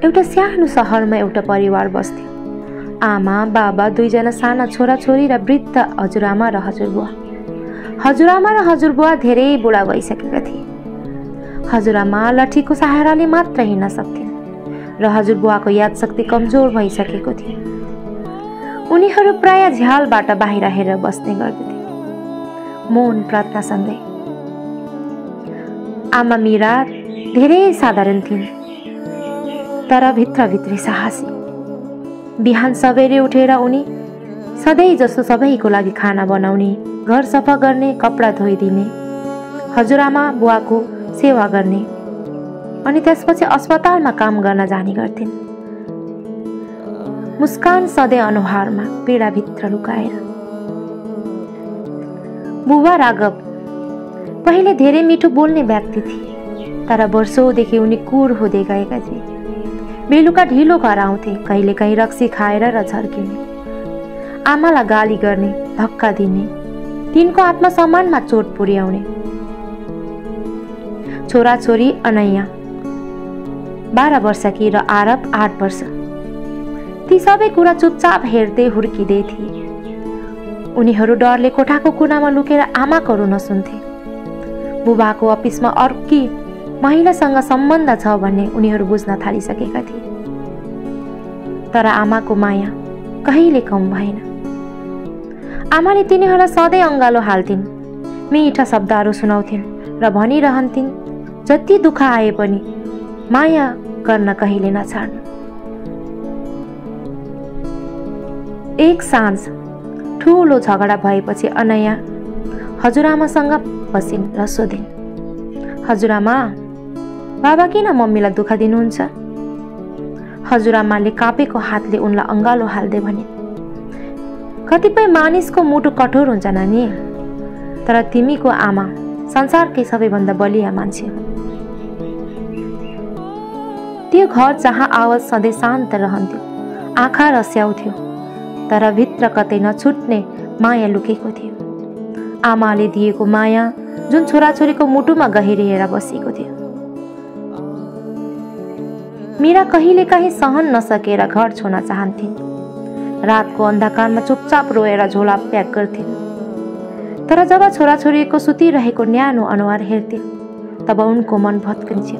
एउटा सानो सहरमा एउटा परिवार बस्थ्यो। आमा बाबा, दुईजना साना छोराछोरी र वृद्ध हजुरआमा र हजुरबुवा। हजुरआमा र हजुरबुवा धेरै बुढा भइसकेका थिए। हजुरआमा लठीको सहाराले मात्र हिँड्न सक्थिन् र हजुरबुवाको यादशक्ति कमजोर भइसकेको थियो। उनीहरू प्राय झ्यालबाट बाहिर हेरेर बस्ने गर्दथे, मौन प्रार्थनासँगै। आमा मीरा धेरै साधारण थिइन्, तर भित्रभित्रै साहसी। बिहान सबेरै उठेर उनी सधैँ जस्तो सबैको लागि खाना बनाउने, घर सफा गर्ने, कपडा धोइदिने, हजुरआमा बुवाको सेवा गर्ने अनि त्यसपछि अस्पतालमा काम गर्न जाने गर्थिन्। मुस्कान सधैँ अनुहारमा, पीडाभित्र लुकाएर। बुबा राघव पहिले धेरै मिठो बोल्ने व्यक्ति थिए, तर वर्षौंदेखि उनी कुर हुँदै गएका थिए। बेलुका ढिलो घर आउँथे, कहिलेकाहीँ रक्सी खाएर र झर्किने, आमालाई गाली गर्ने, धक्का दिने, तिनको आत्मसम्मानमा चोट पुर्याउने। छोराछोरी अनैया 12 वर्षकी र आरब 8 वर्ष। ती सबै कुरा चुपचाप हेर्दै हुर्किँदै थिए। उनीहरू डरले कोठाको कुनामा लुकेर आमाको रुन सुन्थे। बुबाको अफिसमा अर्की महिलासँग सम्बन्ध छ भन्ने उनीहरू बुझ्न थालिसकेका थिए। तर आमाको माया कहिले कम भएन। आमाले तिनीहरूलाई सधैँ अङ्गालो हाल्थिन्, मिठा शब्दहरू सुनाउँथिन् र भनिरहन्थिन्, जति दुःख आए पनि माया गर्न कहिले नछाड्नु। एक साँझ ठुलो झगडा भएपछि अनैया हजुरआमासँग बसिन् र सोधिन्, हजुरआमा, बाबा किन मम्मीलाई दुःख दिनुहुन्छ? हजुरआमाले कापेको हातले उनलाई अङ्गालो हाल्दै भनिन्, कतिपय मानिसको मुटु कठोर हुन्छ नानी, तर तिमीको आमा संसारकै सबैभन्दा बलिया मान्छे हो। त्यो घर जहाँ आवाज सधैँ शान्त रहन्थ्यो, आँखा रस्याउँथ्यो, तर भित्र कतै नछुट्ने माया लुकेको थियो। आमाले दिएको माया जुन छोराछोरीको मुटुमा गहिरिएर बसेको थियो। मीरा कहिलेकाहीँ सहन नसकेर घर छोड्न चाहन्थिन्। रातको अन्धकारमा चुपचाप रोएर झोला प्याक गर्थिन्। तर जब छोराछोरीको सुतिरहेको न्यानो अनुहार हेर्थिन्, तब उनको मन भत्किन्थ्यो।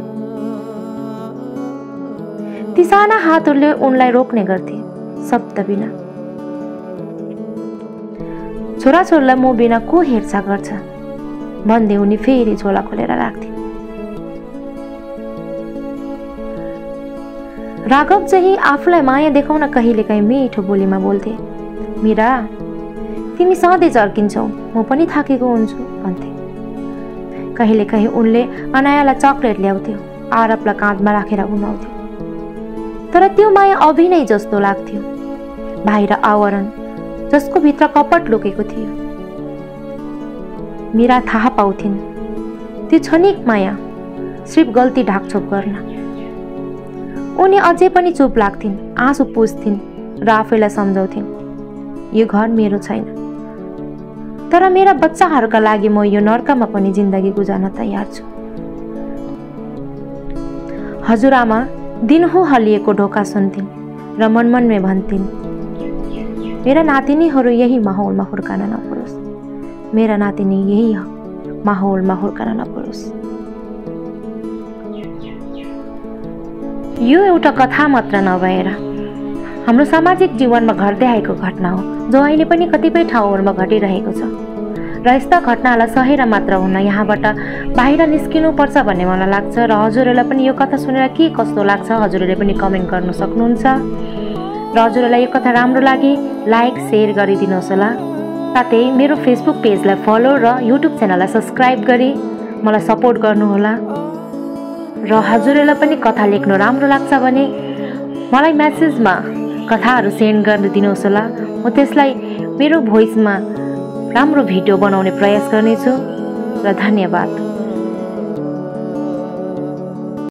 ती साना हातहरूले उनलाई रोक्ने गर्थे, शब्द बिना। छोराछोरीलाई म बिना को हेरचाह गर्छ भन्दै उनी फेरि झोला खोलेर राख्थे। राघव चाहिँ आफूलाई माया देखाउन कहिलेकाहीँ मिठो बोलीमा बोल्थे, मीरा, तिमी सधैँ झर्किन्छौ, म पनि थाकेको हुन्छु भन्थे। कहिलेकाहीँ उनले अनायालाई चक्लेट ल्याउँथ्यो, आरबलाई काँधमा राखेर उमाउँथ्यो। तर त्यो माया अभिनय जस्तो लाग्थ्यो, बाहिर आवरण जसको भित्र कपट लुकेको थियो। मीरा थाहा पाउँथिन् त्यो क्षणिक माया सिर्फ गल्ती ढाकछोप गर्न। उनी अझै पनि चुप लाग्थिन्, आँसु पुस्थिन् र आफैलाई सम्झाउँथिन्, यो घर मेरो छैन, तर मेरा बच्चाहरूका लागि म यो नर्कमा पनि जिन्दगी गुजार्न तयार छु। हजुरआमा दिनहुँ हल्लिएको ढोका सुन्थिन् र मनमनमै भन्थिन्, मेरा नातिनीहरू यही माहौलमा हुर्कन नपरोस्, मेरा नातिनी यही माहौलमा हुर्कन नपरोस्। यो एउटा कथा मात्र नभएर हाम्रो सामाजिक जीवनमा घट्दै आएको घटना हो, जो अहिले पनि कतिपय ठाउँहरूमा घटिरहेको छ। र यस्ता घटनालाई सहेर मात्र हुन यहाँबाट बाहिर निस्किनुपर्छ भन्ने मलाई लाग्छ। र हजुरहरूलाई पनि यो कथा सुनेर के कस्तो लाग्छ हजुरहरूले पनि कमेन्ट गर्न सक्नुहुन्छ। र हजुरहरूलाई यो कथा राम्रो लागे लाइक सेयर गरिदिनुहोस् होला। साथै मेरो फेसबुक पेजलाई फलो र युट्युब च्यानललाई सब्सक्राइब गरी मलाई सपोर्ट गर्नुहोला। र हजुरहरूलाई पनि कथा लेख्नु राम्रो लाग्छ भने मलाई मेसेजमा कथाहरू सेन्ड गरिदिनुहोस् होला। म त्यसलाई मेरो भोइसमा राम्रो भिडियो बनाउने प्रयास गर्नेछु। र धन्यवाद।